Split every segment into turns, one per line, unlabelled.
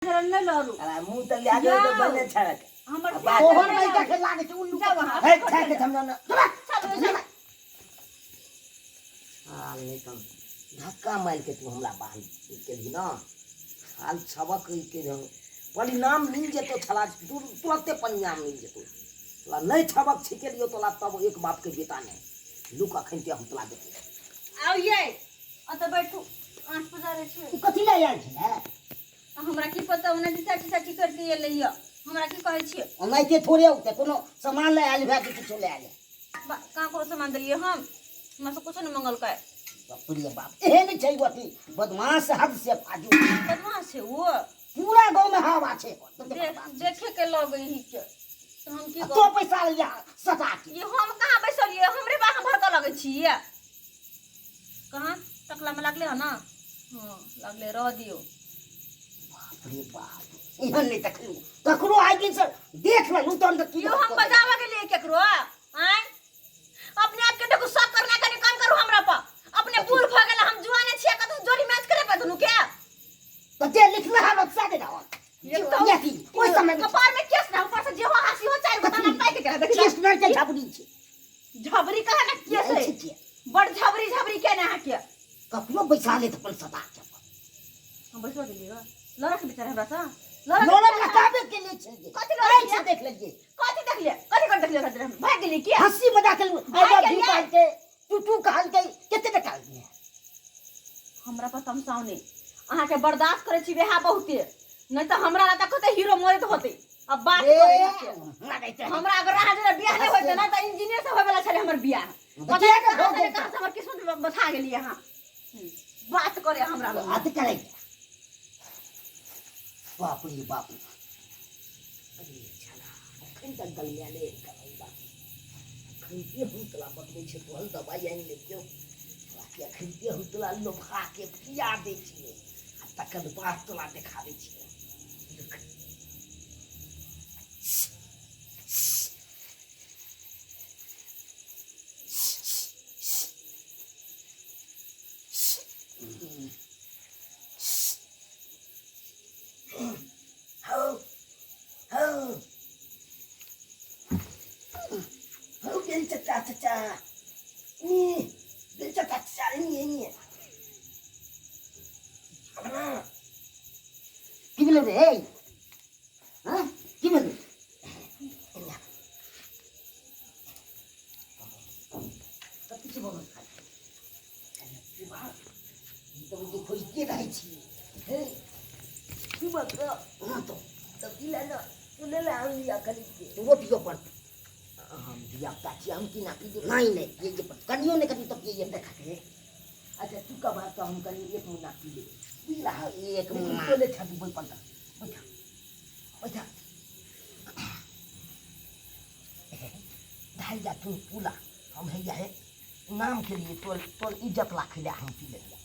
नहि लड़ू।
अरे मुंह तऽ लए गेल तऽ बने छड़क।
हमर
बात
तोहर लड़का के लागै छै उल्लू।
जाउ अहाँ।
हे छाके हमरा ना।
चलू, चलू।
हाल नहि तऽ धक्का मारि के तू हमरा बाहर केलही ना। हाल सबक के परिणाम मिल जेतो छला, तुरंते परिणाम मिल जेतो। तोरा नहि सबक छिकेलियो तोरा तब एक बाप के बेटा नहि। लुक अखन ते हम तोरा देखो।
आउ ये, अतऽ बैठू, आँच पजारै छी।
ओ कथी लए आयल छलै?
हमरा की पता, ओना जे चाची चाची करते एलै यऽ, हमरा की कहै छियै?
ओनाहिते थोड़े औतै, कोनो सामान लए आयल भए कि किछो लए आयल।
कहाँ कोनो सामान देलियै हम? हमरा से कुछो नहि मंगलकै।
बाप रे बाप, एहन छै ओ अथी बदमाश हद से फाजू।
बदमाश छै ओ।
पूरा गाँव में हवा छै।
देखे के लगै ही के तऽ हम की
तो
कहू?
पैसा लिया सटा के।
ये हम कहाँ बैसलियै? हमरे बा हम भड़कऽ लगै छियै। कहाँ टकला में लागले हन ना? हाँ लागले, रह दियौ।
बाप रे बाप, एहन नहि देखलहुँ ककरो आइ दिन से, देख लेलहुँ तहन तऽ की।
यो हम बजाबऽ गेलियै केकरो? आँय, अपने आप के देखू, शक करना कनि कम करू हमरा पर। अपने बूढ़ भऽ गेल, हम जुआने छियै, कतौ जोड़ी मैच करे पर दुनू के।
तऽ जे लिखले हालत सएह दे रहल।
एक
तो ओहि समय में
कपार में केस ना, ऊपर से जेहो हासी हो चारि गोटा ना पाइक के देखी।
केस नहि छै, झबरी छै।
झबरी कहा ना केस है?
छै।
बड़ झबरी झबरी के ना अहाँ के।
कखनो बैसा लेत अपन सदा के।
हम बैसो गेलियै, लड़क बेचारा हमरा से लड़क।
लड़क लटाबे के लिए छै।
कथी लड़क?
से देख लेलियै।
कथी देखलियै? कथी कर देखलियै? हम भागि गेलियै की?
हंसी मजाक के
भागि
आई लव you
गेलियै?
कहलकै, टू टू कहलकै, कते ने कहलकै।
हमरा पर तमसाउ नहि, अहाँके बर्दाश्त करै छी वएह बहुते, नहि तऽ हमरा लग तऽ कते हीरो मरैत होतै। अब बात
ए,
करै छियै।
लगै छै।
हमरा अगर अहाँ जेना बियाह नहि होइते ने तऽ इंजीनियर से होय वाला छलै हमर बियाह। पता
किया
नहि
ने
कहाँ
भऽ
से
गेल?
कहाँ से हमर किस्मत बथा गेलियै अहाँ। बात करे हमरा लग।
बात करै। बाप रे बाप,
अरे छला अखन तक गलियाले करै बाप। अखन के हम तोरा बतबै छै, तोहर दबाइ आनि लेतियौ तोरा के। अखन के हम तोरा लोभा के पिया दै छियै आ तकर बाद तोरा देखाबै छियै। देख। हौ हौ हौ, गेल चचा चचा नी, गेल चचा चचा नी नी।
की भेलै रे? हँ, की भेलै? कथी छै बगल खाली? तऽ जे खोजिते रहै छी।
हे की बात?
हँ, तो
तऽ की ले ने तू ले ले, आन लिया खरीद के।
तोरो पियो पड़तै।
हम धिया पुता छियै, हम की ना पी देबै?
नहि नहि, पियै पड़तै, कनियो नहि कनियो तऽ पियै।
देखा के। अच्छा तू कब तऽ हम कनि एक मुन्ना पी लेबै, बुझला?
एक मुन्ना।
तोले छाती बोल पड़ता। बैठा बैठा, ढाई जा तू पूला। हम हैया हे नाम के लिए तोल तोल इज्जत राखै लए हम पी लेलियै।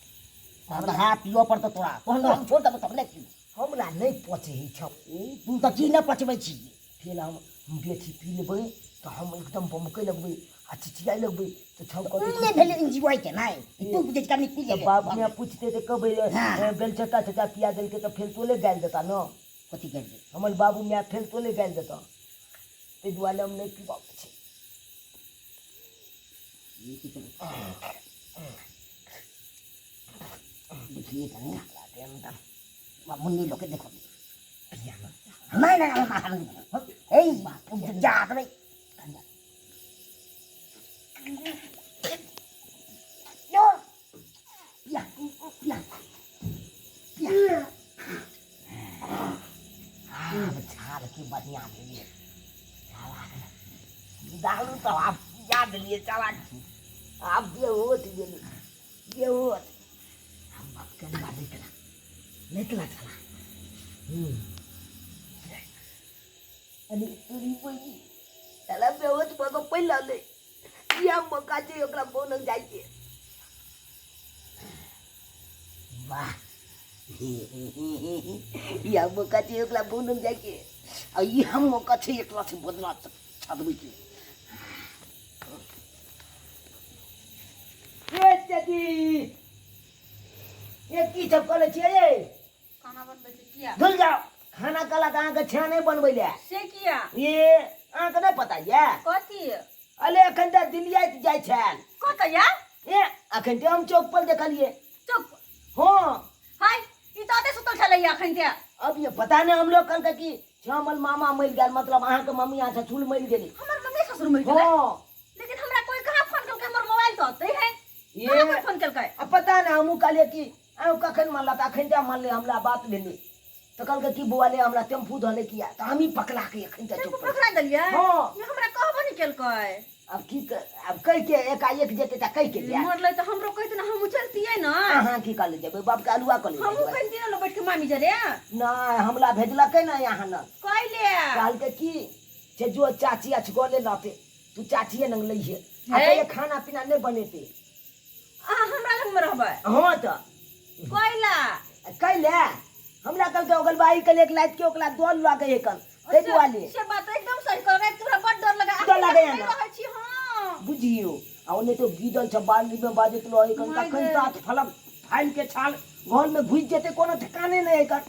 हमरा हाथ पियो पड़तौ तोरा, तहन हम छोड़ देबौ तब नहि पीबू।
हमरा नहि पचै छौ।
तू तऽ की नहि पचबै छी?
फेर हम बेसी पी लेबै तऽ हम एकदम बमकै लगबै आ चिचियाइ लगबै तऽ छौ
उ नहि भेलै एन्जॉय के नहि, तू बुझै छी कनि पी लेबै।
बाप माय पूछते तऽ कहबै
हाँ।
बेलचक्का चचा पिया देलकै तऽ फेर तोले गालि देता ने।
कथी करि दे?
हमर बाबू माय फेर तोले गालि देता, ताहि दुआरे हम नहि पीबऽ छै।
ई की करू? देखिए कनि बा मुन्नी लोग के देखो। नहीं नहीं नहीं, ए जा रे। यो पिया पिया पिया। आब छाल के बढ़िया भेलियै।
दारू तऽ आब पिया देलियै चला, आब बेहोश गेलै बेहोश। हम बाप के निकला निकला चला। अरे तोरी बहिनी, साला बेहोश भऽ कऽ पड़ि रहलै। इएह मौका छै ओकरा बोनक जाइके। वाह, इएह मौका छै ओकरा बोनक जाइके आ इएह मौका छै एकरा से बदला छादबैके। ए चाची, ए की सब करै छियै?
काम खाना बनबै छै किया
धुल जाओ खाना कहलक अहाँके छेना नहि बनबै लए
से किया
ये अहाँके नहि पता यऽ
कथी
अले एखन तऽ दिल्ली जाइ छल
कतऽ या
ए एखन तऽ हम चौक पर देखलियै
चुप
हँ
हाय ई तऽ ओतऽ सुतल छलैया एखन ते
अब ये पता नहीं हम लोग कहलकै कि श्यामल मामा मरि गेल मतलब अहाँके मम्मी अहाँ ससुर मरि गेली
हमर मम्मी ससुर मरि गेलै
हँ
लेकिन हमरा कोई कहाँ फोन केलकै हमर मोबाइल तऽ ओतै है
ये
कहाँ कोई फोन केलकै
आ पता नहीं हमहूँ कहलियै कि अहूँ कखन मानलक अखन जा मानले हमरा बात भेलै तऽ कहलकै कि बौआ ले हमरा टेम्पू धऽ ले किया तऽ हमही पकड़ा के एखन तऽ
टेम्पू
चुप पर
पकड़ा देलियै
हँ।
ये हमरा कहबो नहि केलकै
आब की आब कहि के एकाएक जेतै तऽ कहि के जायत
मरलै तऽ हमरो कहते ने हमहूँ चलतियै ने
अहाँ की कऽ ले जेबै बापके अलुआ कऽ ले
हमहूँ
जेबै
कहितियै ने बैठ के मामी जरे
नहि हमरा भेजलकै ने यहाँ ने
कैले
कहलकै की से जो चाची अछगोले लते तू चाचिए नंग लइहे आ
हे?
कहिए खाना पीना नहि बनेते
अहाँ हमरा लगमे रहबै
हाँ तऽ
कैला
कैले हमरा कहलकै ओकर बाई के एक लाइत के ओकरा दल लगे एखन ताहि दुआरे
से बात एकदम सही कहल राति के हमरा बड डर लगा
डर लगैया ना?
रहै छी हां
बुझियौ आ ओने तो गीदल छ बाली में बाजैत रहे एखन
माय
तखन
गे।
तात फलक फाइल के छाल घर में घुसि जेतै कोनो ठिकाने नहि एकर